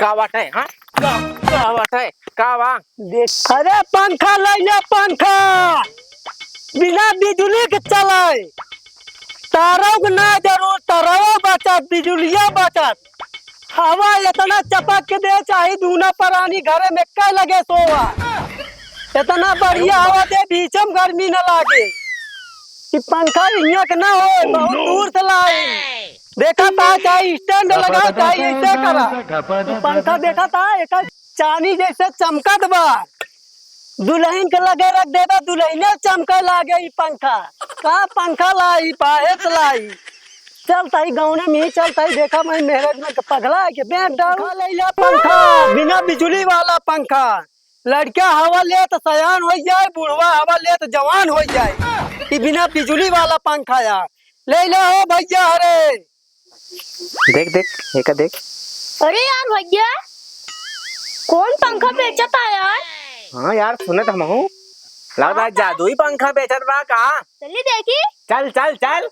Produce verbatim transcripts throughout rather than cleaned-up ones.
का बाटे, हाँ? का, का बाटे? का बा? देख, अरे पंखा लइले, पंखा बिना बिजुली के चले। तारो के ना जरूर, तारो बचत, बिजुलिया बचत। हवा एतना चपक के दे, चाहे दूना परानी घरे में कै लगे सोवा। एतना बढ़िया हवा दे, बीचम गर्मी न लागे। ई पंखा इहाँ के ना होए, बहुत दूर से लाई। देखा ता, चाहे stand लगा, चाहे ऐसे करा। ई पंखा देखा ता, एकर चानी जैसे चमकत बा। दुलहिन के लगे रख देबा, दुलहिने चमके लागे ई पंखा। का पंखा लाई, बाहेर से लाई। चलता ही गौने में ही चलता ही, देखा मैं मेहरारू में पगला है कि बैठ डाल। पंखा लइला पंखा, बिना बिजुली वाला पंखा। लड़का हवा लेत सयान होइ जाए, बुढ़वा हवा लेत जवान होइ जाए। ई बिना बिजुली वाला पंखा यार। लइला हो भइया, अरे। देख, देख, एका देख। अरे यार भइया, कौन पंखा बेचत है यार? हाँ यार, सुनत हमहू। लगता है हाँ, जादुई पंखा बेचत बा का? चली देखी। चल, चल, चल।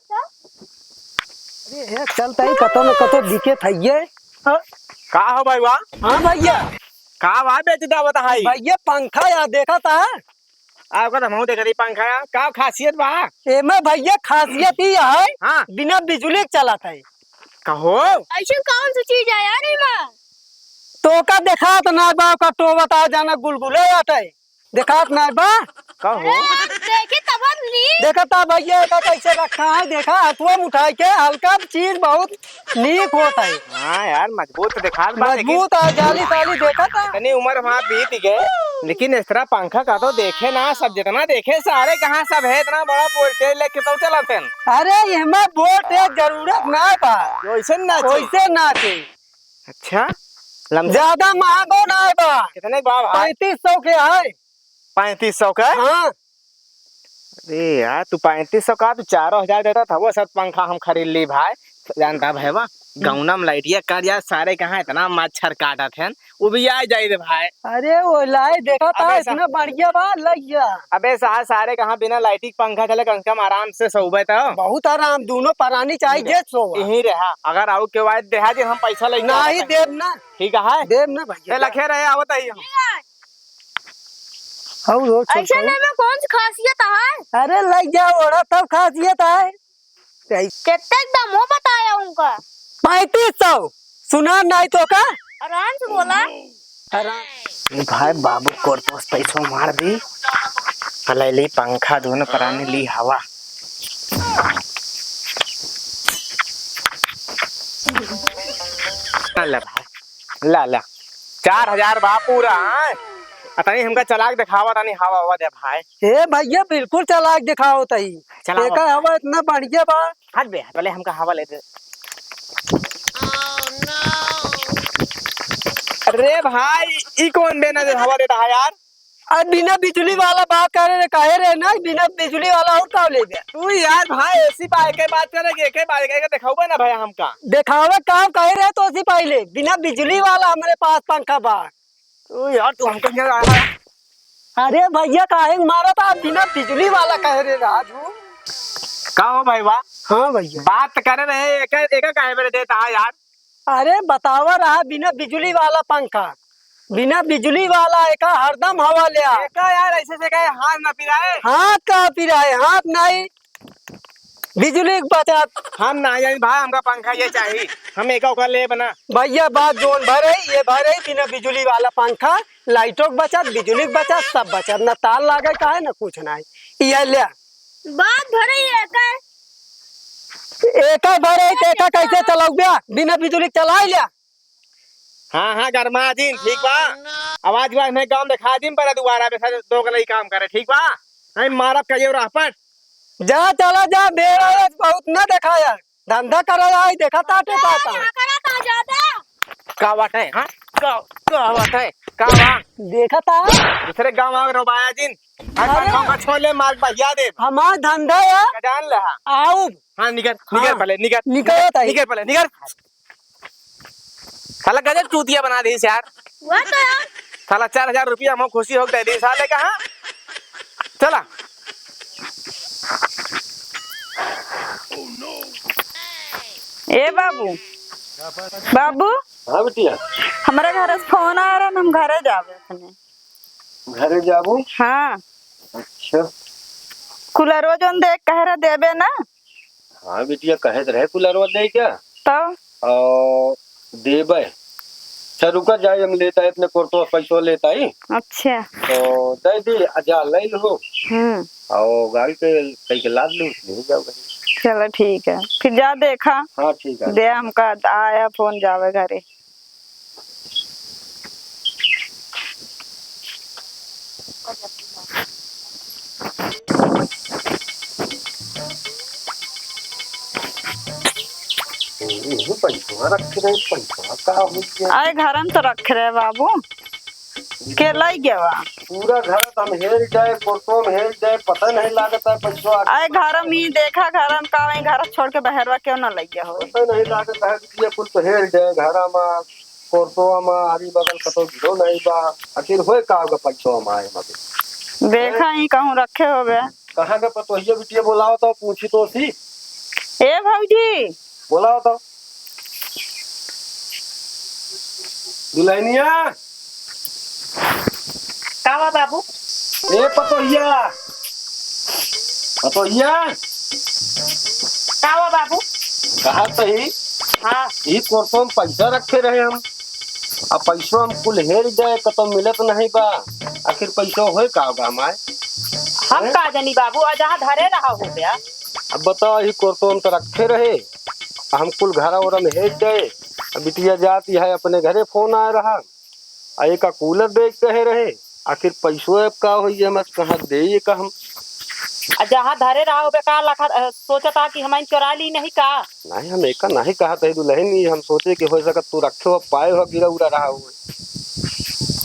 अरे, हे चलता ही कतो न कतो दिखे थइये। हाँ। का हो भाई वाह? हाँ भइया। का बा बेचत बा बताई? भइया पंखा यार देखा ता। आ, ओकर हमहू देख रही पंखा, का खासियत बा? एमे भइया खासियत ई है, हाँ। बिना बिजुली के चलत है। कहो? ऐसन कौन सी चीज है यार एमा? तोका देखात ना बा, ओकर टोवत आ जाना गुलगुले आटे। देखात ना बा? कहो? अरे यार, देखे तब नी। देखा ता भइया, एका कैसे रखा है, देखा, हथुआ में उठाए के, हल्का चीज बहुत नीक होत है। हाँ यार, मजबूत तो देखात बा, लेकिन मजबूत आ, जाली साली देखा ता। इतनी उम्र हमार बीत गए, लेकिन इस तरह पंखा का तो देखे ना, सब जितना देखे सारे कहाँ सब है, इतना बड़ा voltage लेके तो चलत हैं। अरे, एमे voltage जरूरत ना बा। वैसे ना चे। वैसे ना चे। अच्छा, लमसम ज्यादा महंगो ना बा। कितने के बा भाई? पैंतीस सौ के है। पैंतीस सौ का? हाँ। अरे यार, तू पैंतीस सौ का, तू चारों हजार देता था, वो सब पंखा हम खरीद ली भाई। जानता भाई बा, हम्म। गौना में लाइटिया कट जाए, सारे कहाँ इतना मच्छर काटत हैं, वो भी आ जाए रे भाई। अरे वो लाए देखा था, अबे सा- इतना बढ़िया बा, लग गया। अबे सा-, सारे कहाँ बिना लाइटिक पंखा चले, कम से कम आराम से सोबे तो। बहुत आराम, दोनों परानी चाहिए, यहीं जे सोवा। यहीं रहा, अगर आऊ के वायद देहा जे हम पैसा लेके नहीं आते हैं। देब ना। ठीक है? देब ना भैया। ए, लखे रहे, आवत ही हम। और वो छोड़ ऐसे दो। में कौन सी खासियत है? अरे, लग जा, ओढ़ा तब खासियत है। कितने दाम हो बताया उनका? पैंतीस सौ। सुना नहीं तो का? आराम से बोला। आराम। ए भाई, बाबू कोर्टोस पैसो मार दी। हले ली पंखा, दोनों परानी ली हवा। ला भाई, ला, ला। चार हजार बा पूरा, हाँ? आ तनी हमका चला के देखावा, तनी हवा, हवा दे भाई। ए भैया, बिल्कुल चला के देखाओ तई। चलाओ। एकर हवा इतना बढ़िया बा। हट बे, पहले हमका हवा ले दे। अरे भाई, ई कौन बेना दे हवा देता है यार? अब बिना बिजुली वाला बात करे रे, काहे रे ना, बिना बिजुली वाला और का लेबे? तू यार भाई, एसी पाए के बात करे, के, के बात के देखाओ ना भाई हमका। देखावे काम काहे रे तो एसी पाई ले, बिना बिजुली वाला हमरे पास पंखा बा। तू यार, तू हमके क्या लगा? अरे भैया, काहे मारा था बिना बिजुली वाला कहे रे राजू? का हो भाई वाह? हाँ भैया। बात करे रहे, एका, एका काहे मेरे देता है यार? अरे बतावा रहा बिना बिजुली वाला पंखा, बिना बिजुली वाला एका हरदम हवा ले आ। एका यार ऐसे से कहे हाथ ना पिराए। हाथ का पिराए, हाथ नहीं। बिजुली के बचत। हम ना जानी भाई, हमका पंखा ये चाहिए, हम एका ओका लेब ना। भैया बात जोन भर है, ये भर है बिना बिजुली वाला पंखा, लाइटों के बचत, बिजुली के बचत, सब बचत, ना तार लागे का है ना कुछ ना है। ये ले। बात भर है ये का? एका भर है, तो एका कैसे चलाऊ बे? बिना बिजुली के चलाई ले। हाँ, हाँ, गरमा दिन, ठीक बा। आवाज वाज में गाँव में खा दिन पर दोबारा में फिर दो गलई काम करे, ठीक बा? नहीं मारब कहियो राह पर। जा, चला जा, बेरा आज बहुत ना देखाया। धंधा करा आई, देखा ताटे पाता। यहाँ करा ता ज्यादा। का बाटे, हाँ? का, का बाटे? का बा? देखा ता। दूसरे गाँव आ रोबाया जिन। हाँ, अरे। गाँव का छोले मार बहिया दे। हमार धंधा है। का जान ले, हाँ। आउब। हाँ, निकर, निकर हाँ। पहले, निकर। निकर ताई। निकर पहले, निकर। साला गजब चूतिया बना दीस यार। वह तो यार। साला चार हजार रुपया हम खुशी हो गए दे साले का, हाँ? चला। ए बाबू, बाबू, हाँ बिटिया। हमरे घरे से फोन आए रहे, हम घरे जाबे अपने। घरे जाबू? हाँ। अच्छा। कूलरवा जौन देख कहे रहे देबे ना? हाँ बिटिया, कहे त रहे कूलरवा दे क्या? तो? और देबे। अच्छा, रुका जाए, हम लेत आई अपने कुर्तो पैसो लेत आई। अच्छा। तो दे दी, आ जा, ले लो। हम्म। और गाड़ी पे कहीं के लाद लो, ले जाओ घरे। चलो ठीक है, फिर जा देखा। हाँ ठीक है। दे हमका आया फोन जावे घरे। ओहो, पैसवा रखे रहे, पैसवा का हो गया? अरे, घर में तो रखे रहे बाबू, के लई गवा? पूरा घर हम हेर जाए, फोटो में हेर जाए, पता नहीं लागत है पैसवा। अरे, घर में ही देखा, घर में का वही घर छोड़ के बहरवा क्यों ना लई गया हो? पता नहीं लागत है कि ये कुल तो हेर जाए, घर में, फोटो में, आरी बगल कतो गिरो नहीं बा। आखिर होए का होगा पैसवा में आए मत? देखा ही कहूँ रखे होबे। कहाँ के पतोहिया बिटिया बोलाओ तो पूछी तो सी। ए भौजी। बोलाओ तो। दुल्हनिया। का बा बाबू? ए पतोहिया। पतोहिया। का बा बाबू? कहा तही? हाँ। ई कुर्तो में पैसा रखे रहे हम। अब पैसो हम कुल हेर गए, कतो मिलत नहीं बा। आखिर पैसो होए का होगा हमारे? हम हैं? का जानी बाबू, आ जहाँ धरे रहा हो गया। अब बताओ, ई कुर्तो में तो रखे रहे, हम कुल घरा ओरा में हेर गए। अब बिटिया जाती है अपने घरे, फोन आए रहा, आ एका कूलर देख कहे रहे, आखिर पैसो अब का होई, हम कहाँ दे ये का हम। आ जहाँ धरे रहा हो बे का लखा, अ, सोचता कि हम चोरा ली नहीं का? नहीं, हम एका नहीं कहा थे दुल्हन, ये हम सोचे कि हो सकत तू रखे हो, पाए हो, गिरा उरा रहा हो।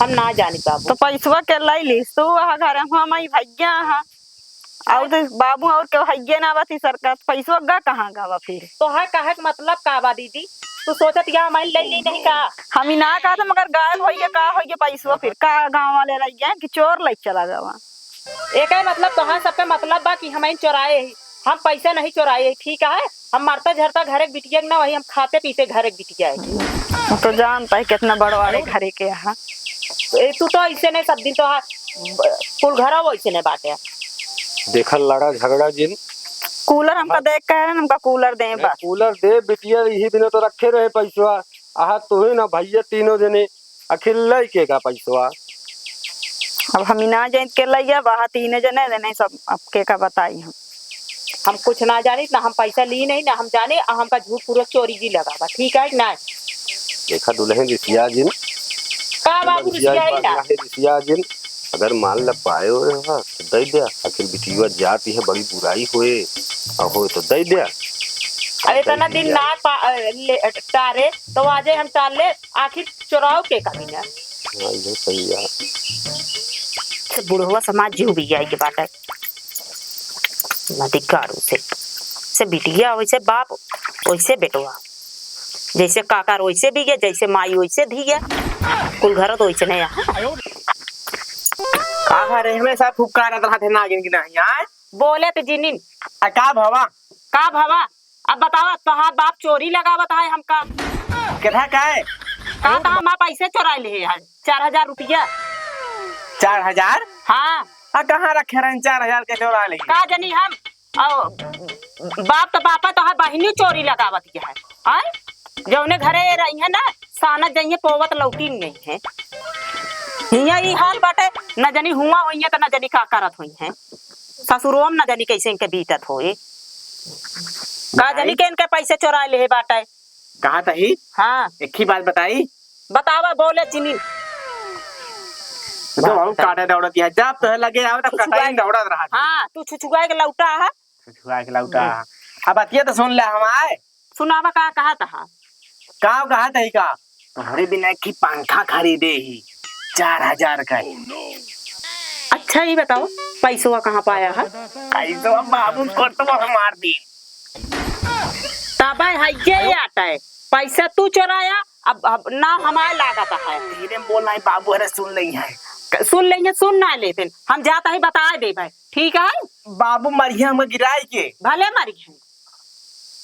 हम ना जानी बाबू। तो पैसवा के लाई लीस तू, वहाँ घर में हम ही भैया हाँ। और तो बाबू और के हइये ना बा, तीसर का पैसवा गा कहाँ गा बा फिर? तोहार कहे के मतलब का बा दीदी? तू सोचत या हमारी ले ली नहीं का? हम ही ना कहा था, मगर गायब होइए, का होइए पैसवा फिर? का गाँव वाले रह गए कि चोर ले चला गवा? एक है मतलब तोहार सबके मतलब बा कि हम चोराए ही, हम पैसा नहीं चोराए ही, ठीक है? हम मरता झरता घरे के बिटिया के ना वही, हम खाते पीते घरे के बिटिया है। वो तो जानता है कितना बड़वारे घरे के यहाँ। ए, तू तो ऐसे नहीं, सब दिन तो हा-, ब-, कुल घरा वो ऐसे नहीं बाटे। देखा लड़ा झगड़ा जिन। कूलर हमका हाँ। देख कहे रहे, हमका कूलर दे नहीं, बस। कूलर दे बिटिया, यही बिना तो रखे रहे पैसवा। आहा तू ही ना भैया तीनों जने, आखिर लइके का पैसवा। अब हम ही ना जाइत के लइया, आहा तीने जने, नहीं सब अब के का बताई हम। हम कुछ ना जानी, ना हम पैसा ली नहीं, ना हम जाने, आ हमका झूठ पूरा चोरी जी लगावा, ठीक है कि ना? देखा दुल्हन रिसिया जिन। का बाबू रिसिया रिसिया ही बात ना? नहीं रिसिया जिन। अगर मान ल पाए हो रहा तो दे दे, आखिर बिटिया जाती है बड़ी बुराई होए, और हो तो दे दे। अरे इतना दिन ना पा-, अ, ले, टारे तो आजे हम टाल ले, आखिर चोराव के का बिना? हाँ, ये सही है। से बुढ़वा समाज जीव भी जाए के बाटे। ना धिक्कार उसे। से बिटिया वैसे बाप, वैसे बेटवा। जैसे काकर वैसे बिया, जैसे माई वैसे धिया। कुल घर तो वैसे नहीं है। का हरे हमेशा फुफकारत रहत है नागिन की नहीं आए? बोले तो जिनिन। आ का भवा? का भवा? अब बतावा, तोहार बाप चोरी लगावत है हमका। केथा का है? कहा था हमार पैसे चोरा ले है, चार हजार रुपया। चार हजार? हाँ। आ कहाँ रखे रहन चार हजार के चोरा ले? का जनी हम? और बाप तो बापा, तोहार बहिनी चोरी लगावत है। आय? जौने घरे रही है ना, सानत जइहे पोवत लौटी नहीं है। हियाँ ई हाल बाटे, न जनी हुआ होइहे तो न जनी का करत होइहे। ससुरो में न जनी कैसे इनके बीतत होए। का जनी बताई। के इनके पैसे चोरा ले बाटे। कहा तही? हाँ। एक ही बात बताई। बतावा, बोले जिनिन। तो बाबू काटे दौड़त है, जब तो लगे आओ तो छुछुआई कटाई दौड़त रहा। हाँ, तू छुछुआई के लौटा है। छुछुआई के लौटा। हम्म। अब बतिया तो सुन ले हमारे। सुनावा का कहा तहा? का कहा तही का? तोहरे बिना एक ही पंखा खरीदे ही, चार हजार का ही। अच्छा, ये बताओ, पैसवा कहाँ पाया है? पैसवा बाबू कुर्तवा में मार दी। तबे है ये आटा है, पैसा तू चोराया, अब, अब ना हमारे लागत है। धीरे में बोल रहा है बाबू, अरे सुन नहीं है। क-, सुन लेंगे, सुन ना लेते, हम जाता ही बता दे भाई, ठीक है? बाबू मरिया हम गिराई के। भले मरिया।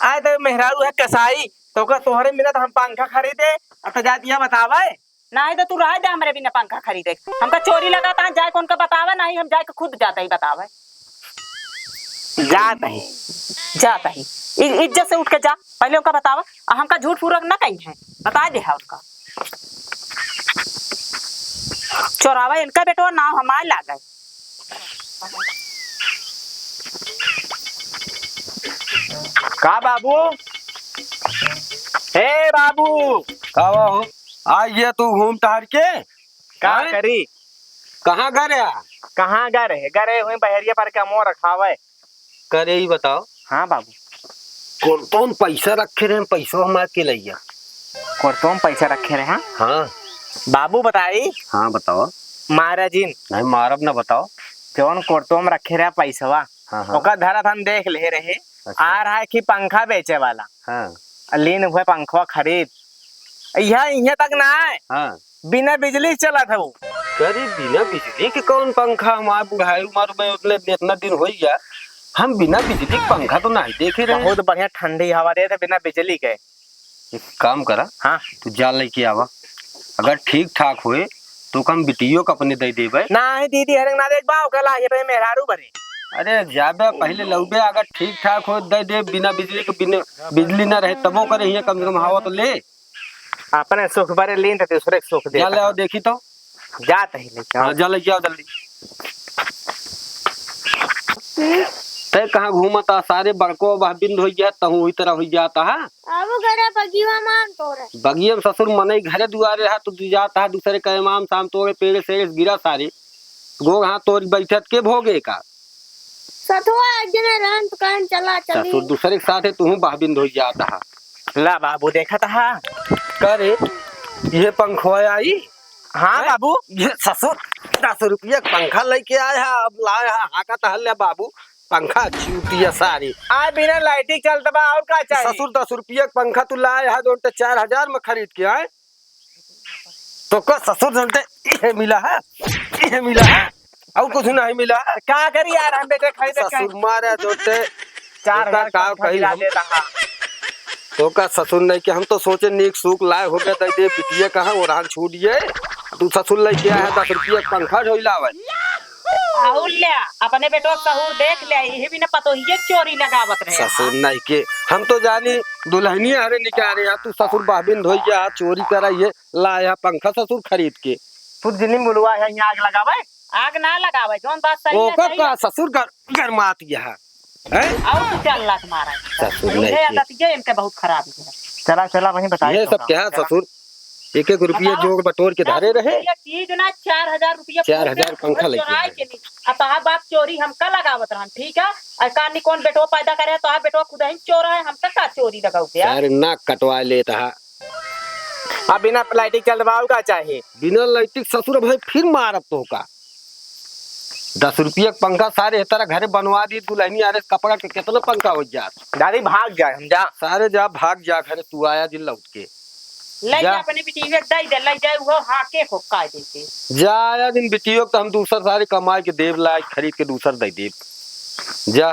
आए तो मेहरारू है कसाई, तो का तोहरे मिलत हम पंखा खरीदे, अब तो जातिया बतावे। नाही तो तू रह दे हमरे बिना पंखा खरीदे। हमका चोरी लगाता है, जाए के उनका बतावे, नाही हम जाए के खुद जाता ही बतावे। जात ही। जात ही। इ-, इज्जत से उठ के जा, पहले उनका बतावा। आ हमका झूठ फूरक न कही है, बता दे है उनका। चोरावा इनका बेटवा नाव हमार लागे। का बाबू? हे बाबू! का बा हो? आ ये तू घूम टहर के? का आय? करी? कहाँ गए रहा? कहाँ गए रहे? गए रहे हुई बहरिया पर के अमवा रखावे। करे ही बताओ। हाँ बाबू। कोर्टों में पैसा रखे रहे, पैसो हमार के लैया। कोर्टों में पैसा रखे रहे, हाँ? हाँ। बाबू बताई। हाँ, बताओ। मारा जिन। नहीं, मारब ना, बताओ। जौन कोर्टों में रखे रहे पैसवा, हाँ, हाँ। ओकर धरत हम देख ले रहे। अच्छा। आ रहा है कि पंखा बेचे वाला। हाँ। लीन हुए पंखवा खरीद। यहाँ, यहाँ तक ना है। हाँ। बिना बिजली चलत है वो। अरे, बिना बिजली के कौन पंखा? हमार बुढ़ाई उम्र में उतने, इतना दिन हो गया, हम बिना बिजली के पंखा तो नहीं देखे रहे। बहुत बढ़िया ठंडी हवा देत है बिना बिजली के। एक काम करा, हाँ। तू जा लेके आवा, अगर ठीक ठाक होए तो हम बिटियो के अपने दे देबे। नाही दीदी, हरंग ना देख बा, ओकर लागे पे मेहरारू बने। अरे जाबे पहले लौबे, अगर ठीक ठाक हो दे दे, बिना बिजली के, बिना बिजली ना रहे तबो करे हियां, कम से कम हवा तो ले। अपने सुख बरे लीन त दूसरे के सुख जा देता ले आओ है। देखी तो। जात ही लेके आओ। हाँ, जा लेके आओ जल्दी। तै कहाँ घूमता सारे, बड़को बहबिंद हो गया, तहूँ वही तरह हो जाता है। आबू घरे बगिया में आम तोड़े। बगिया में ससुर मनई घरे दुआरे रहा, तू जाता है दूसरे के आम साम तोड़े, पेड़े सेड़े से गिरा सारे। गोड़ हाथ तोड़ बैठत के भोगे का। सथुआ एक जने रहन तो कहन चला चली। ससुर दूसरे के साथ है, तू बहबिंद हो जाता है। ला बाबू देखत हा। का रे, ये पंखवा आई? हाँ हैं? बाबू। ये ससुर दस रुपया के पंखा लेके आया है, अब लाया है, हाकत हल्ले बाबू, पंखा चूतिया सारी। आ बिना लाइटिंग चलत बा, और का चाहिए? ससुर दस रुपया के पंखा तू लाया है, जोन ते चार हजार में खरीद के आए। तो का ससुर जोन ते इहे मिला है, इहे मिला है। और कुछ नहीं मिला। का करी यार, हम बेटे खरीदे ससुर मारे जोते। चार हजार का कही हम। तो का ससुर नहीं कि हम तो सोचे नीक सूक लाए हो गए, दे दे बिटिया कहाँ ओरान छूट गए। तू ससुर लेके आया है दस रुपया के पंखा ढोई लावे। और ले, अपने बेटवा सहूर देख ले, यही बिना पतोहिए चोरी लगावत रहे। ससुर नहीं के, हम तो जानी दुल्हनिया हरे निकाले, तू ससुर बहबिंद हो गया, चोरी करा ये लाया पंखा ससुर खरीद के। खुद जिनी बुलवा है, यहाँ आग लगावे। आग ना लगावे, जौन बात सही है, ओकर सही का है। ससुर गर-, गरमात यह है। हैं? और तू चल लात मारा है। ससुर नहीं ये के। आदत ये इनके बहुत खराब है। चला, चला, वहीं बताए ये तो सब का। क्या है चला। ससुर? एक एक रुपया बताओ। जोड़ बटोर के धरे रहे। ये चीज ना चार हजार रुपया चार हजार फूट पंखा लेके चोराए आए। के नहीं। अब तोहार बाप चोरी हमका लगावत रहन, ठीक है? और का नहीं कौन बेटवा पैदा करे, तोहार बेटवा खुद ही चोर है, हमका का चोरी लगाऊ के यार? सारे नाक कटवा लेता है। अब बिना लाइटिंग चलवाऊ का चाही? बिना लाइटिंग ससुर भाई फिर मारब तो का। दस रुपया के पंखा सारे ए तरह घरे बनवा दी, दुल्हनी आरे कपड़ा के कितना पंखा हो जात। दादी भाग जाए हम जा। सारे जा भाग जा घरे, तू आया दिन लौट के। ले जा। जा अपने बिटिया के दे दे, ले जाए वो हाके को का देते। जा आया दिन बिटिया के तो हम दूसर सारे कमाए के देब, लाए खरीद के दूसर दे देब। जा।